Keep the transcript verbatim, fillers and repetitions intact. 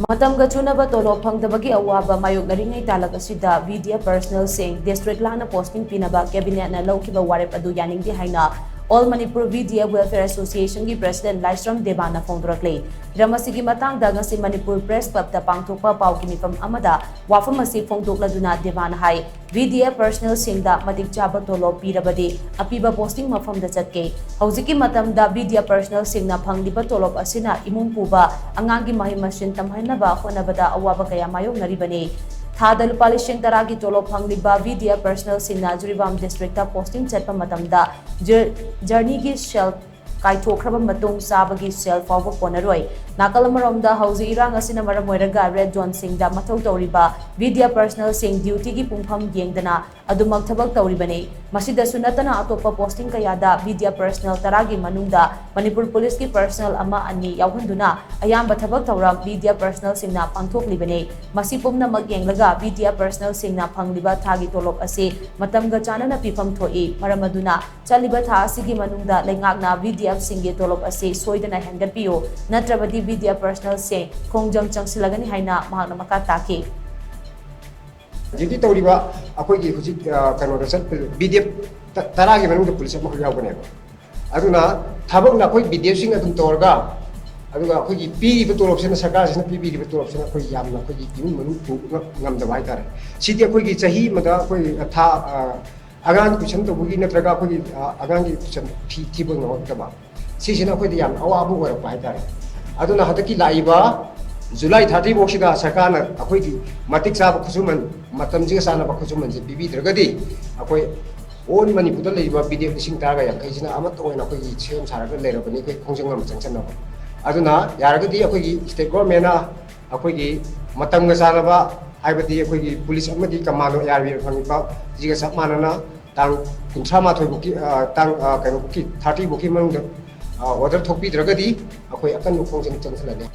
ꯃꯇꯝꯒ ꯆꯨꯅꯕ ꯇꯣꯂꯣꯞ ꯐꯪꯗꯕꯒꯤ ꯑꯋꯥꯕ ꯃꯥꯌꯣꯛꯅꯔꯤꯉꯩ ꯇꯥꯂꯛ ꯑꯁꯤꯗ VDF personnelꯁꯤꯡ district ꯂꯥꯟꯅ posting ꯄꯤꯅꯕ cabinetꯅ ꯂꯧꯈꯤꯕ ꯋꯥꯔꯦꯞ ꯑꯗꯨ ꯌꯥꯅꯤꯡꯗꯦ ꯍꯥꯏꯅ All Manipur VDF Welfare Associationꯒꯤ president ꯂꯥꯏꯁ꯭ꯔꯝ ꯗꯦꯕꯥꯅ ꯐꯣꯡꯗꯣꯔꯛꯂꯤ꯫ ꯍꯤꯔꯝ ꯑꯁꯤꯒꯤ ꯃꯇꯥꯡꯗ ꯉꯁꯤ ꯃꯅꯤꯄꯨꯔ press clubꯇ ꯄꯥꯡꯊꯣꯛꯄ ꯄꯥꯎꯒꯤ ꯃꯤꯐꯝ ꯑꯃꯗ ꯋꯥꯐꯝ ꯑꯁꯤ ꯐꯣꯡꯗꯣꯛꯂꯗꯨꯅ ꯗꯦꯕꯥꯅ ꯍꯥꯏ, VDF personnelꯁꯤꯡꯗ ꯃꯇꯤꯛ ꯆꯥꯕ ꯇꯣꯂꯣꯞ ꯄꯤꯔꯕꯗꯤ ꯑꯄꯤꯕ posting ꯃꯐꯝꯗ ꯆꯠꯀꯦ꯫ ꯍꯧꯖꯤꯛꯀꯤ ꯃꯇꯝꯗ VDF personnelꯁꯤꯡꯅ ꯐꯪꯂꯤꯕ ꯇꯣꯂꯣꯞ ꯑꯁꯤꯅ ꯏꯃꯨꯡ ꯄꯨꯕ, ꯑꯉꯥꯡꯒꯤ ꯃꯍꯩ ꯃꯁꯤꯡ ꯇꯝꯍꯟꯅꯕ ꯍꯣꯠꯅꯕꯗ ꯑꯋꯥꯕ ꯀꯌꯥ ꯃꯥꯌꯣꯛꯅꯔꯤꯕꯅꯤ꯫ ꯊꯥꯗ ꯂꯨꯄꯥ ꯂꯤꯁꯤꯡ ꯇꯔꯥꯒꯤ ꯇꯣꯂꯣꯞ ꯐꯪꯂꯤꯕ VDF personnelꯁꯤꯡꯅ ꯖꯤꯔꯤꯕꯥꯝ districtꯇ posting ꯆꯠꯄ ꯃꯇꯝꯗ ꯖꯔ-, journeyꯒꯤ ꯁꯦꯜ ꯀꯥꯏꯊꯣꯛꯈ꯭ꯔꯕ ꯃꯇꯨꯡ ꯆꯥꯕꯒꯤ ꯁꯦꯜ ꯐꯥꯎꯕ ꯀꯣꯟꯅꯔꯣꯏ꯫ ꯅꯥꯀꯜ ꯑꯃꯔꯣꯝꯗ ꯍꯧꯖꯤꯛ ꯏꯔꯥꯡ ꯑꯁꯤꯅ ꯃꯔꯝ ꯑꯣꯏꯔꯒ red zoneꯁꯤꯡꯗ ꯃꯊꯧ ꯇꯧꯔꯤꯕ VDF personnelꯁꯤꯡ dutyꯒꯤ ꯄꯨꯡꯐꯝ ꯌꯦꯡꯗꯅ ꯑꯗꯨꯃꯛ ꯊꯕꯛ ꯇꯧꯔꯤꯕꯅꯤ꯫ ꯃꯁꯤꯗꯁꯨ ꯅꯠꯇꯅ ꯑꯇꯣꯞꯄ posting ꯀꯌꯥꯗ VDF personnel ꯇꯔꯥꯒꯤ ꯃꯅꯨꯡꯗ ꯃꯅꯤꯄꯨꯔ policeꯀꯤ personnel ꯑꯃ ꯑꯅꯤ ꯌꯥꯎꯍꯟꯗꯨꯅ ꯑꯌꯥꯝꯕ ꯊꯕꯛ ꯊꯧꯔꯝ VDF personnelꯁꯤꯡꯅ ꯄꯥꯡꯊꯣꯛꯂꯤꯕꯅꯤ꯫ ꯃꯁꯤ ꯄꯨꯝꯅꯃꯛ ꯌꯦꯡꯂꯒ VDF personnelꯁꯤꯡꯅ ꯐꯪꯂꯤꯕ ꯊꯥꯒꯤ ꯇꯣꯂꯣꯞ ꯑꯁꯤ ꯃꯇꯝꯒ ꯆꯥꯟꯅꯅ ꯄꯤꯐꯝ ꯊꯣꯛꯏ꯫ ꯃꯔꯝ ꯑꯗꯨꯅ ꯆꯠꯂꯤꯕ ꯊꯥ ꯑꯁꯤꯒꯤ ꯃꯅꯨꯡꯗ ꯂꯩꯉꯥꯛꯅ VDFꯁꯤꯡꯒꯤ ꯇꯣꯂꯣꯞ ꯑꯁꯤ ꯁꯣꯏꯗꯅ ꯍꯦꯟꯒꯠꯄꯤꯌꯨ, ꯅꯠꯇ꯭ꯔꯕꯗꯤ VDF personnelꯁꯤꯡ ꯈꯣꯡꯖꯪ ꯆꯪꯁꯤꯜꯂꯒꯅꯤ ꯍꯥꯏꯅ ꯃꯍꯥꯛꯅ ꯃꯈꯥ ꯇꯥꯈꯤ꯫ Duty ꯇꯧꯔꯤꯕ ꯑꯩꯈꯣꯏꯒꯤ ꯍꯧꯖꯤꯛ, ꯑ, ꯀꯩꯅꯣꯗ ꯆꯠꯄ VDF ꯇ-, ꯇꯔꯥꯒꯤ ꯃꯅꯨꯡꯗ police ꯑꯃꯈꯛ ꯌꯥꯎꯕꯅꯦꯕ꯫ ꯑꯗꯨꯅ ꯊꯕꯛꯅ ꯑꯩꯈꯣꯏ VDFꯁꯤꯡ ꯑꯗꯨꯝ ꯇꯧꯔꯒ, ꯑꯗꯨꯒ ꯑꯩꯈꯣꯏꯒꯤ ꯄꯤꯔꯤꯕ ꯇꯣꯂꯣꯞꯁꯤꯅ, ꯁꯔꯀꯥꯔꯁꯤꯅ ꯄꯤꯕꯤꯔꯤꯕ ꯇꯣꯂꯣꯞꯁꯤꯅ ꯑꯩꯈꯣꯏ ꯌꯥꯝꯅ ꯑꯩꯈꯣꯏꯒꯤ ꯏꯃꯨꯡ ꯃꯅꯨꯡ ꯄꯨ ꯉ-, ꯉꯝꯗꯕ ꯍꯥꯏꯇꯥꯔꯦ꯫ ꯁꯤꯗꯤ ꯑꯩꯈꯣꯏꯒꯤ ꯆꯍꯤ ꯑꯃꯗ ꯑꯩꯈꯣꯏ ꯊꯥ, ꯑ, ꯑꯉꯥꯡ tuition ꯇꯧꯕꯒꯤ ꯅꯠꯇ꯭ꯔꯒ ꯑꯩꯈꯣꯏꯒꯤ, ꯑ, ꯑꯉꯥꯡꯒꯤ tuition fee ꯊꯤꯕ ꯉꯝꯃꯛꯇꯕ, ꯁꯤꯁꯤꯅ ꯑꯩꯈꯣꯏꯗ ꯌꯥꯝꯅ ꯑꯋꯥꯕ ꯑꯣꯏꯔꯛꯄ ꯍꯥꯏꯇꯥꯔꯦ꯫ ꯑꯗꯨꯅ ꯍꯟꯗꯛꯀꯤ ꯂꯥꯛꯏꯕ July thirty ꯐꯥꯎꯁꯤꯗ ꯁꯔꯀꯥꯔꯅ ꯑꯩꯈꯣꯏꯒꯤ ꯃꯇꯤꯛ ꯆꯥꯕ ꯈꯨꯠꯁꯨꯃꯟ, ꯃꯇꯝꯁꯤꯒ ꯆꯥꯟꯅꯕ ꯈꯨꯠꯁꯨꯃꯟꯁꯦ ꯄꯤꯕꯤꯗ꯭ꯔꯒꯗꯤ, ꯑꯩꯈꯣꯏ all ꯃꯅꯤꯄꯨꯔꯗ ꯂꯩꯔꯤꯕ VDF ꯂꯤꯁꯤꯡ ꯇꯔꯥꯒ ꯌꯥꯡꯈꯩꯁꯤꯅ ꯑꯃꯠꯇ ꯑꯣꯏꯅ ꯑꯩꯈꯣꯏꯒꯤ ꯁꯦꯝ ꯁꯥꯔꯒ ꯂꯩꯔꯕꯅꯤ, ꯑꯩꯈꯣꯏ ꯈꯣꯡꯖꯪ ꯑꯃ ꯆꯪꯁꯟꯅꯕ꯫ ꯑꯗꯨꯅ ꯌꯥꯔꯒꯗꯤ ꯑꯩꯈꯣꯏꯒꯤ state governmentꯅ ꯑꯩꯈꯣꯏꯒꯤ ꯃꯇꯝꯒ ꯆꯥꯟꯅꯕ, ꯍꯥꯏꯕꯗꯤ ꯑꯩꯈꯣꯏꯒꯤ police ꯑꯃꯗꯤ commando ARVꯅ ꯐꯪꯉꯤꯕ ꯁꯤꯒ ꯆꯞ ꯃꯥꯟꯅꯅ ꯇꯥꯡ ꯀꯨꯟꯊ꯭ꯔꯥ ꯃꯥꯊꯣꯏ ꯐꯥꯎꯒꯤ, ꯑ, ꯇꯥꯡ, ꯑ, ꯀꯩꯅꯣ ꯐꯥꯎꯒꯤ, thirty ꯐꯥꯎꯒꯤ ꯃꯅꯨꯡꯗ, ꯑ, order ꯊꯣꯛꯄꯤꯗ꯭ꯔꯒꯗꯤ ꯑꯩꯈꯣꯏ ꯑꯀꯟꯕ ꯈꯣꯡꯖꯪ ꯆꯪꯁꯤꯜꯂꯅꯤ꯫